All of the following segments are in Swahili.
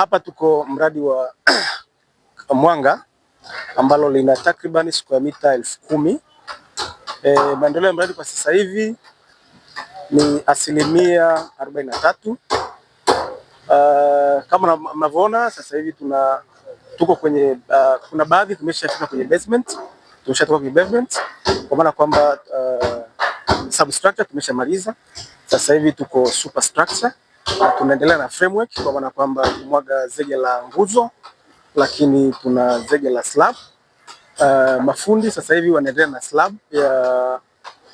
Hapa tuko mradi wa Mwanga ambalo lina takriban square mita 10,000. Maendeleo ya mradi kwa sasa hivi ni 43%. Kama mnavyoona sasa hivi tuko kwenye kuna baadhi tumeshafika kwenye basement, tumeshatoka kwenye basement kwa maana kwamba substructure tumeshamaliza. Sasa hivi tuko superstructure na tunaendelea na framework kwa maana kwamba kumwaga zege la nguzo, lakini tuna zege la slab. Mafundi sasa hivi wanaendelea na slab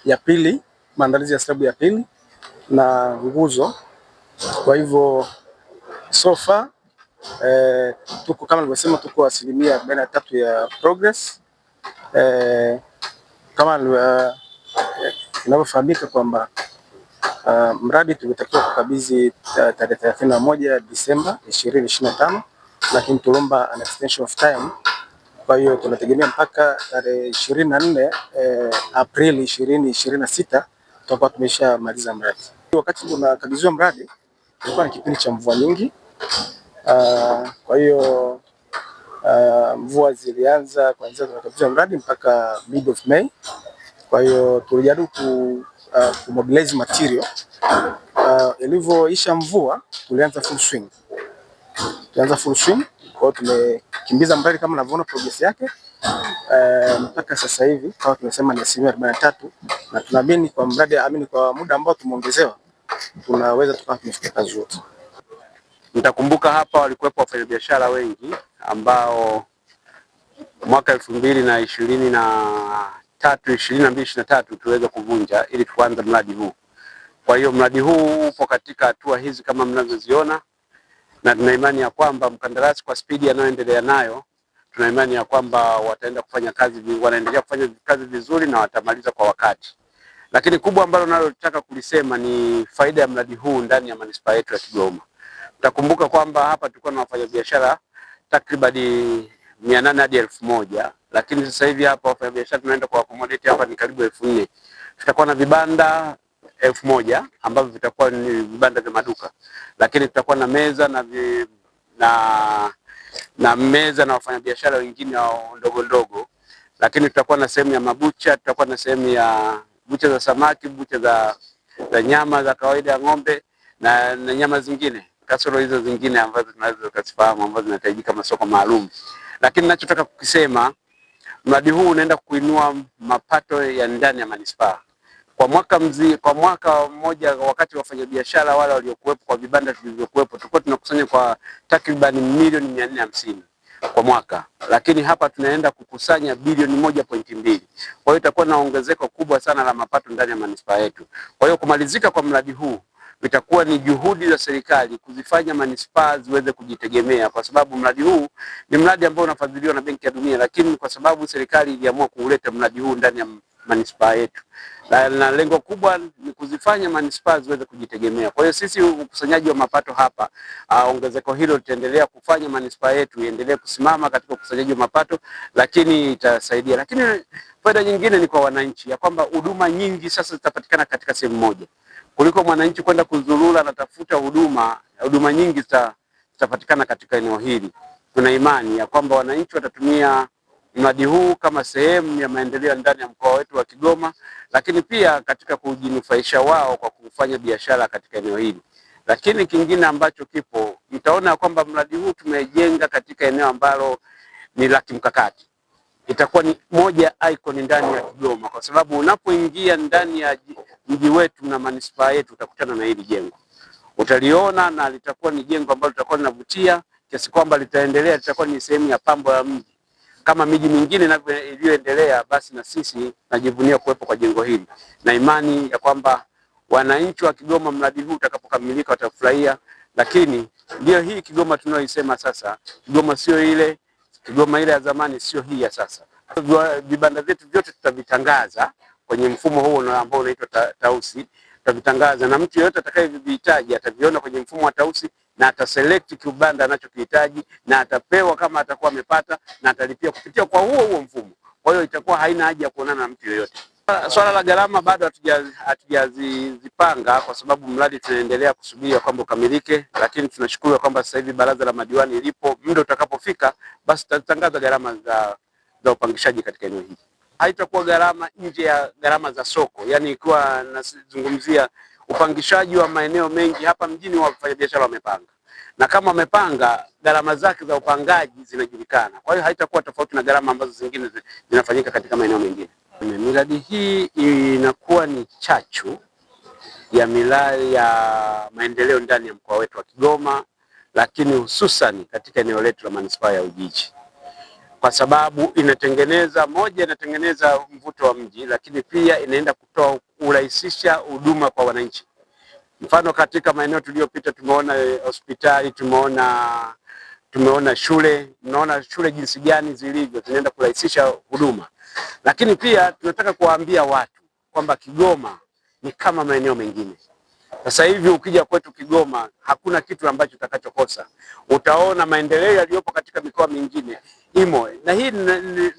ya pili, maandalizi ya slab ya pili na nguzo. Kwa hivyo so far tuko kama nilivyosema, tuko 43% ya progress. Kama inavyofahamika kwamba mradi tulitakiwa kukabidhi tarehe 31 Disemba 2025, lakini tuliomba an extension of time. Kwa hiyo tunategemea mpaka tarehe 24 Aprili 2026 tutakuwa tumeshamaliza mradi. Wakati tunakabidhiwa mradi ilikuwa ni kipindi cha mvua nyingi. Kwa hiyo mvua zilianza kuanzia tunakabidhiwa mradi mpaka mid of May. Kwa hiyo tulijaribu ku mobilize material. Ilivyoisha mvua tulianza full swing. Tulianza full swing, kwa hiyo tumekimbiza mradi kama unavyoona progress yake mpaka sasa hivi kama tumesema ni 43%, na tunaamini kwa mradi amini kwa muda ambao tumeongezewa tunaweza tukawa tumefika kazi yote. Mtakumbuka hapa walikuwepo wafanyabiashara wengi ambao mwaka 2023, 22, 23 tuliweza kuvunja ili tuanze mradi huu. Kwa hiyo mradi huu upo katika hatua hizi kama mnazoziona, na tuna imani ya kwamba mkandarasi kwa spidi anayoendelea nayo, tuna imani ya kwamba wataenda kufanya kazi, wanaendelea kufanya kazi vizuri na watamaliza kwa wakati. Lakini kubwa ambalo nalotaka kulisema ni faida ya mradi huu ndani ya manispaa yetu ya Kigoma. Mtakumbuka kwamba hapa tulikuwa na wafanyabiashara takribani 800 hadi 1000, lakini sasa hivi hapa wafanyabiashara tunaenda kwa accommodate hapa ni karibu 4000. Tutakuwa na vibanda 1000 ambavyo vitakuwa ni vibanda vya maduka, lakini tutakuwa na meza na meza na wafanyabiashara wengine ndogo ndogo, lakini tutakuwa na sehemu ya mabucha, tutakuwa na sehemu ya bucha za samaki, bucha za nyama za kawaida ya ng'ombe na nyama zingine kasoro hizo zingine ambazo tunaweza tukazifahamu ambazo zinahitajika masoko maalum. Lakini ninachotaka kukisema, mradi huu unaenda kuinua mapato ya ndani ya manispaa kwa mwaka mmoja. Wakati wafanyabiashara wale waliokuwepo kwa vibanda tulivyokuwepo, tulikuwa tunakusanya kwa takriban milioni 450 kwa mwaka, lakini hapa tunaenda kukusanya bilioni 1.2. Kwa hiyo itakuwa na ongezeko kubwa sana la mapato ndani ya manispaa yetu. Kwa hiyo kumalizika kwa mradi huu itakuwa ni juhudi za serikali kuzifanya manispaa ziweze kujitegemea, kwa sababu mradi huu ni mradi ambao unafadhiliwa na Benki ya Dunia, lakini kwa sababu serikali iliamua kuuleta mradi huu ndani ya manispaa yetu na lengo kubwa ni kuzifanya manispaa ziweze kujitegemea. Kwa hiyo sisi ukusanyaji wa mapato hapa, ongezeko hilo litaendelea kufanya manispaa yetu iendelee kusimama katika ukusanyaji wa mapato, lakini itasaidia. Lakini faida nyingine ni kwa wananchi ya kwamba huduma nyingi sasa zitapatikana katika sehemu moja kuliko mwananchi kwenda kuzurura anatafuta huduma. Huduma nyingi zitapatikana katika eneo hili. Tuna imani ya kwamba wananchi watatumia mradi huu kama sehemu ya maendeleo ndani ya mkoa wetu wa Kigoma, lakini pia katika kujinufaisha wao kwa kufanya biashara katika eneo hili. Lakini kingine ambacho kipo, mtaona kwamba mradi huu tumejenga katika eneo ambalo ni la kimkakati. Itakuwa ni moja icon ndani ya Kigoma, kwa sababu unapoingia ndani ya mji wetu na manispaa yetu utakutana na hili jengo, utaliona na litakuwa ni jengo ambalo litakuwa linavutia kiasi kwamba litaendelea, litakuwa ni sehemu ya pambo ya mji kama miji mingine iliyoendelea. Basi na sisi najivunia kuwepo kwa jengo hili na imani ya kwamba wananchi wa Kigoma mradi huu utakapokamilika watafurahia. Lakini ndio hii Kigoma tunayoisema sasa. Kigoma sio ile Kigoma ile ya zamani, sio hii ya sasa. Vibanda vyetu vyote tutavitangaza kwenye mfumo huo ambao unaitwa Tausi, tutavitangaza na mtu yeyote atakayevihitaji ataviona kwenye mfumo wa Tausi na ataselect kibanda anachokihitaji na atapewa kama atakuwa amepata na atalipia kupitia kwa huo huo mfumo. Kwa hiyo itakuwa haina haja ya kuonana na mtu yeyote. Swala la gharama bado hatujazipanga kwa sababu mradi tunaendelea kusubiria kwamba ukamilike, lakini tunashukuru kwamba sasa hivi baraza la madiwani lipo. Muda utakapofika basi tutatangaza gharama za upangishaji katika eneo hili. Haitakuwa gharama nje ya gharama za soko, yani ikiwa nazungumzia upangishaji wa maeneo mengi hapa mjini, wafanyabiashara wamepanga, na kama wamepanga gharama zake za upangaji zinajulikana. Kwa hiyo haitakuwa tofauti na gharama ambazo zingine zinafanyika katika maeneo mengine. Miradi hii inakuwa ni chachu ya miradi ya maendeleo ndani ya mkoa wetu wa Kigoma, lakini hususan katika eneo letu la manispaa ya Ujiji, kwa sababu inatengeneza moja, inatengeneza mvuto wa mji, lakini pia inaenda kutoa kurahisisha huduma kwa wananchi. Mfano, katika maeneo tuliyopita tumeona hospitali, tumeona shule, mnaona shule jinsi gani zilivyo, zinaenda kurahisisha huduma. Lakini pia tunataka kuwaambia watu kwamba Kigoma ni kama maeneo mengine. Sasa hivi ukija kwetu Kigoma hakuna kitu ambacho utakachokosa. Utaona maendeleo yaliyopo katika mikoa mingine imo. Na hii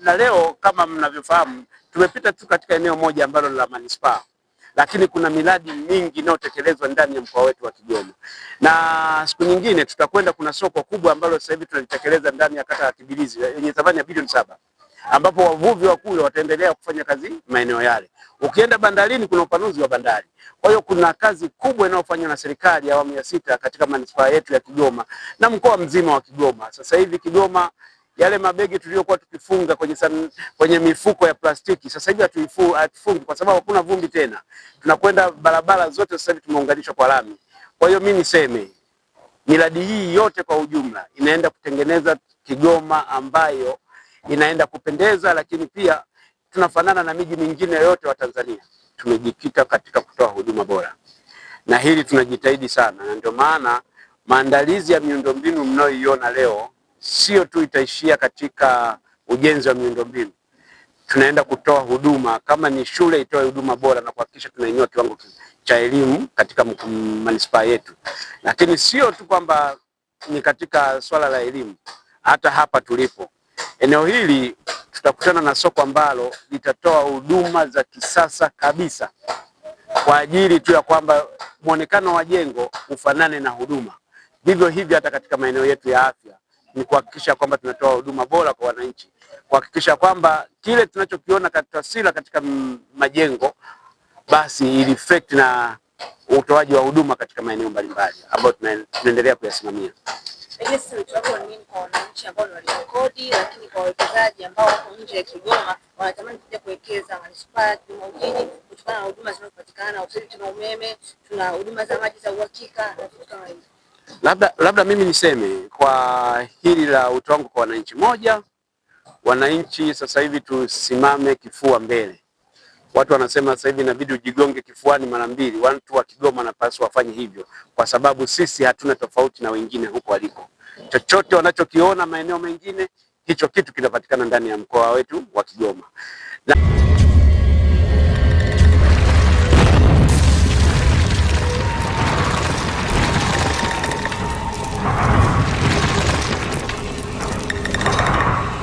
na leo kama mnavyofahamu tumepita tu katika eneo moja ambalo la manispaa, lakini kuna miradi mingi inayotekelezwa ndani ya mkoa wetu wa Kigoma. Na siku nyingine tutakwenda, kuna soko kubwa ambalo sasa hivi tunalitekeleza ndani ya kata ya Kibilizi yenye thamani ya bilioni 7, ambapo wavuvi wa kule wataendelea kufanya kazi maeneo yale. Ukienda bandarini kuna upanuzi wa bandari. Kwa hiyo kuna kazi kubwa inayofanywa na serikali ya awamu ya 6 katika manispaa yetu ya Kigoma na mkoa mzima wa Kigoma. Sasa hivi Kigoma yale mabegi tuliyokuwa tukifunga kwenye mifuko ya plastiki sasa hivi hatufungi kwa sababu hakuna vumbi tena. Tunakwenda barabara zote sasa hivi tumeunganishwa kwa lami. Kwa hiyo mimi niseme miradi hii yote kwa ujumla inaenda kutengeneza Kigoma ambayo inaenda kupendeza, lakini pia tunafanana na miji mingine yote wa Tanzania. Tumejikita katika kutoa huduma bora, na hili tunajitahidi sana, na ndio maana maandalizi ya miundombinu mnayoiona leo sio tu itaishia katika ujenzi wa miundombinu. Tunaenda kutoa huduma, kama ni shule itoe huduma bora na kuhakikisha tunainua kiwango cha elimu katika manispaa yetu. Lakini sio tu kwamba ni katika swala la elimu, hata hapa tulipo eneo hili tutakutana na soko ambalo litatoa huduma za kisasa kabisa kwa ajili tu ya kwamba muonekano wa jengo ufanane na huduma. Vivyo hivyo hata katika maeneo yetu ya afya ni kuhakikisha kwamba tunatoa huduma bora kwa wananchi, kuhakikisha kwamba kile tunachokiona katika taswira katika majengo basi reflect na utoaji wa huduma katika maeneo mbalimbali ambayo tunaendelea kuyasimamia. Pengine sasa wito wako ni nini kwa wananchi ambao ni walipa kodi, lakini kwa wawekezaji ambao wako nje ya Kigoma wanatamani kuja kuwekeza manispaa ya Kigoma Ujiji kutokana na huduma zinazopatikana? Sasa tuna umeme, tuna huduma za maji za uhakika na vitu kama hivyo. Labda mimi niseme kwa hili la wito wangu kwa wananchi, moja, wananchi sasa hivi tusimame kifua mbele. Watu wanasema sasa hivi inabidi ujigonge kifuani mara mbili. Watu wa Kigoma wanapaswa wafanye hivyo, kwa sababu sisi hatuna tofauti na wengine huko waliko. Chochote wanachokiona maeneo mengine, hicho kitu kinapatikana ndani ya mkoa wetu wa Kigoma. Na